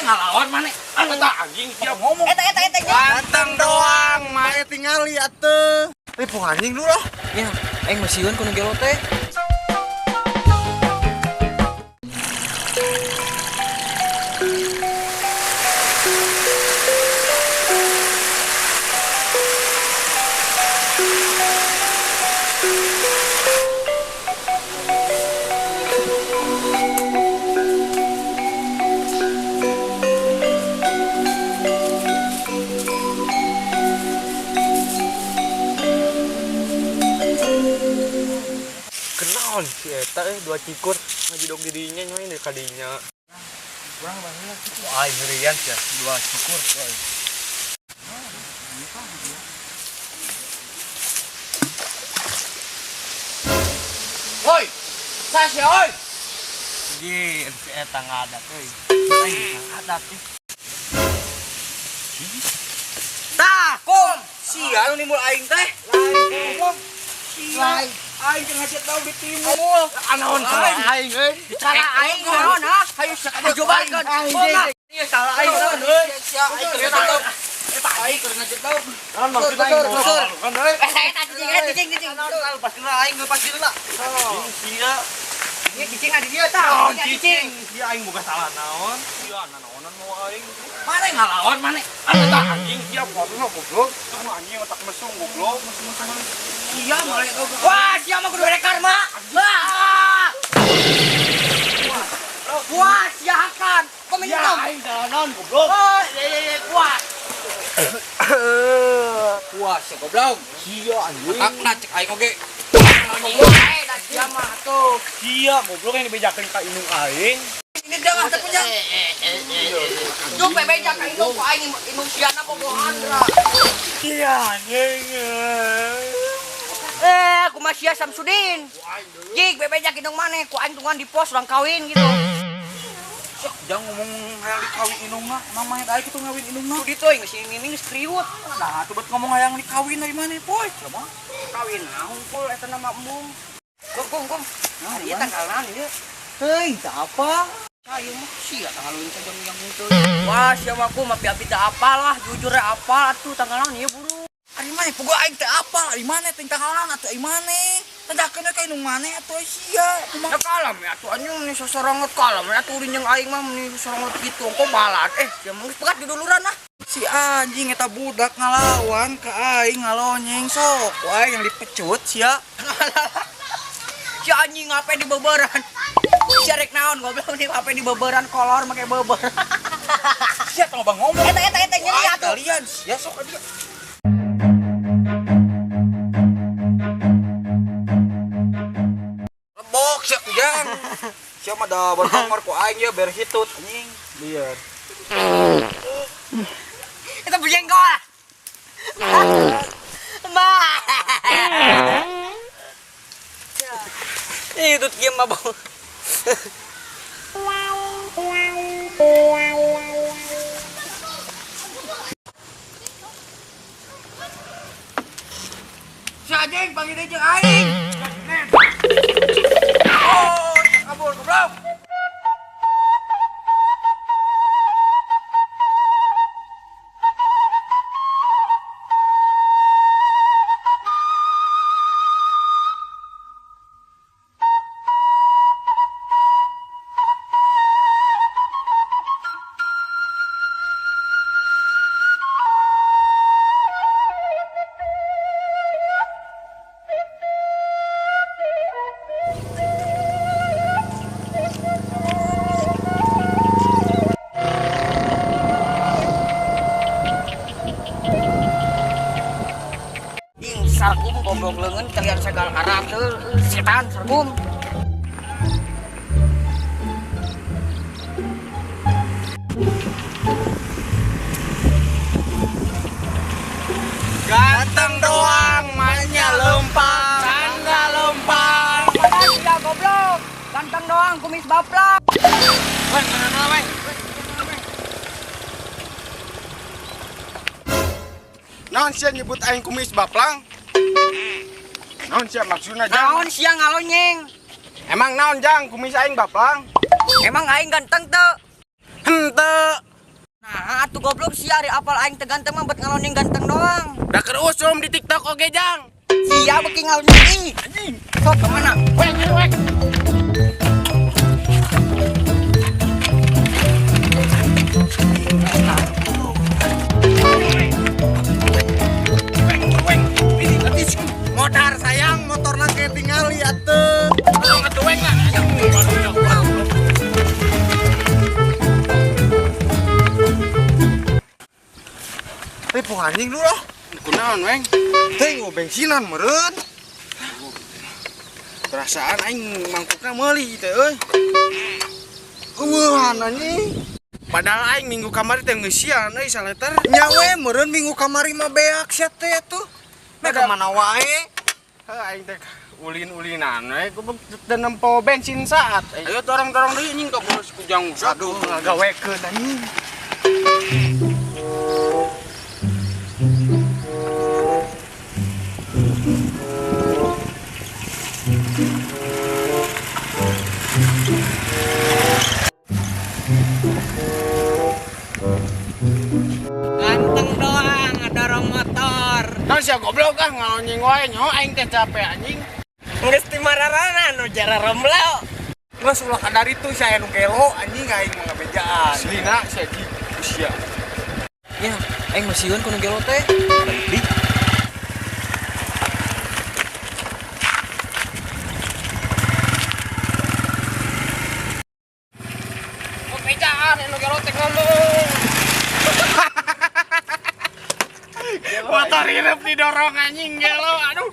ngalawan maneh? Eta anjing sia ngomong. Eta eta eta nya. Ganteng doang, mae tingali atuh. Ripuh anjing dulu lah. Ya, aing mah sieun ku nu gelo teh. Kenaon si eta dua cikur ngajidog dirinya nyoy dari kadinya. Kurang banget. Wah, ngerian sia dua cikur. Woi, sasya oi. Anjir, si eta ngadat euy. Aing ngadat ih. Tah, kum. Sia nu nimbul aing teh. Lain goblok. Sia. Aing teh ngajak tau di timur. Anaon salah aing euy. Salah aing naon ha? Hayu sakade Cobakeun. Kumaha? Iya salah aing naon euy. Sia aing keur ngajak tau. Eta aing keur ngajak tau. Naon maksud aing? Kan euy. Eh, eta cicing, eh cicing, cicing. Lepas dulu aing, lepas dulu lah. Sia. Ieu cicing di dieu tah. Naon cicing? Sia aing boga salah naon? Sia nanaonan mau aing. Maneh ngalawan maneh? Eta anjing sia goblok goblok. Anu anjing otak mesum goblok, mesum-mesum. Sia mah goblok. Wah, sia mah kudu rek karma. Wah. Wah, sia hakan. Kok Ya minum? aing naon goblok. Oh, ye kuat. Wah, sia goblok. Sia anjing. Otakna cek aing oge. Eh, da sia mah tuh. Sia goblok yang dibejakeun ka indung aing. Ini jangan teh punya. Duh, bebeja ka indung ku aing indung siana bobohan ra. Sia anjing. Eh, kumaha sia Samsudin? Jig bebeja indung maneh ku aing tungguan di pos urang kawin gitu. Sok jangan ngomong hayang dikawin indungna. Emang maneh aing kitu ngawin indungna. Tuh ditu aing geus ini geus kriut. Nah, tuh bet ngomong hayang dikawin dari maneh poy. Coba. Kawin naon pul eta nama embung. Gong gong gong. Nah, ieu tanggal naon ieu? Hei, tak apa. Saya mah sia tanggal leuwih sajam yang itu. Wah, sia mah ku mah api teu apal lah, jujur we apal atuh tanggal naon ieu buru. Ari maneh puguh aing teu apal, ari maneh teh tanggal naon atuh ari maneh. Tadakeun we ka indung maneh atuh sia. Kumaha Ya kalam ya atuh anjing nih sosorongot kalam ya atuh jeung aing mah nih sosorongot kitu engko balat. Eh, sia mah geus pegat diduluran ah. Si anjing eta budak ngalawan ka aing ngalonyeng sok. Ku aing yang dipecut sia. Si anjing ngapain di beberan? Si rek naon goblok nih ngapain di beberan kolor make beber. Sia tong bang ngomong. Eta eta eta nyeri Aing atuh. kalian sia sok aja. Lebok sia kujang. Sia mah da bertongkor ku aing ye ber hitut anjing. Liar. Eta berjengkol. Ma. Ih, itu kieu mah bau. Si anjing panggil deui jeung aing. Oh, kabur goblok. Ing sargum goblok leungeun kalian segala karakter setan sargum. Ganteng doang, mainnya lempang. Tanda lempang. Padahal sia goblok. Ganteng doang kumis baplak. Weh, mana weh? Naon sia nyebut aing kumis baplang? Naon sia maksudna jang? Naon sia ngalonyeng? Emang naon jang kumis aing baplang? Emang aing ganteng teu? Henteu. atuh goblok sia ari apal aing teu ganteng mah bet ngalonyeng ganteng doang. Da keur usum di TikTok oge jang. Sia beuki ngalonyeng ih. Anjing. Sok ka mana? Wek wek. Modar sayang motorna ke tingali atuh. Atuh weng lah. Ripuh anjing dulu loh. Kunaon weng? Teh bensinan meureun. Perasaan aing mangkukna meuli teh euy. Eueuhan anjing. Padahal aing minggu kamari teh ngeusian euy saleter. Nya we meureun minggu kamari mah beak sia teh atuh. Meh ka mana wae? Heuh aing teh ulin-ulinan we goblok teu nempo bensin saat. Ayo dorong-dorong deui anjing ka bolos ku jang. Aduh ngagawekeun anjing. Ganteng doang dorong motor. Kan sia goblok ah ngalonyeng wae nyaho aing teh capek anjing. Geus ti mararana nu jara romlo. Geus ulah kadar itu sia nu gelo anjing aing mah ngabejaan. Aslina sia gi sia. Ya, aing mah sieun ku nu gelo teh. Balik di. Bejaan anu gelo teh ngomong. Motor hirup didorong anjing gelo aduh.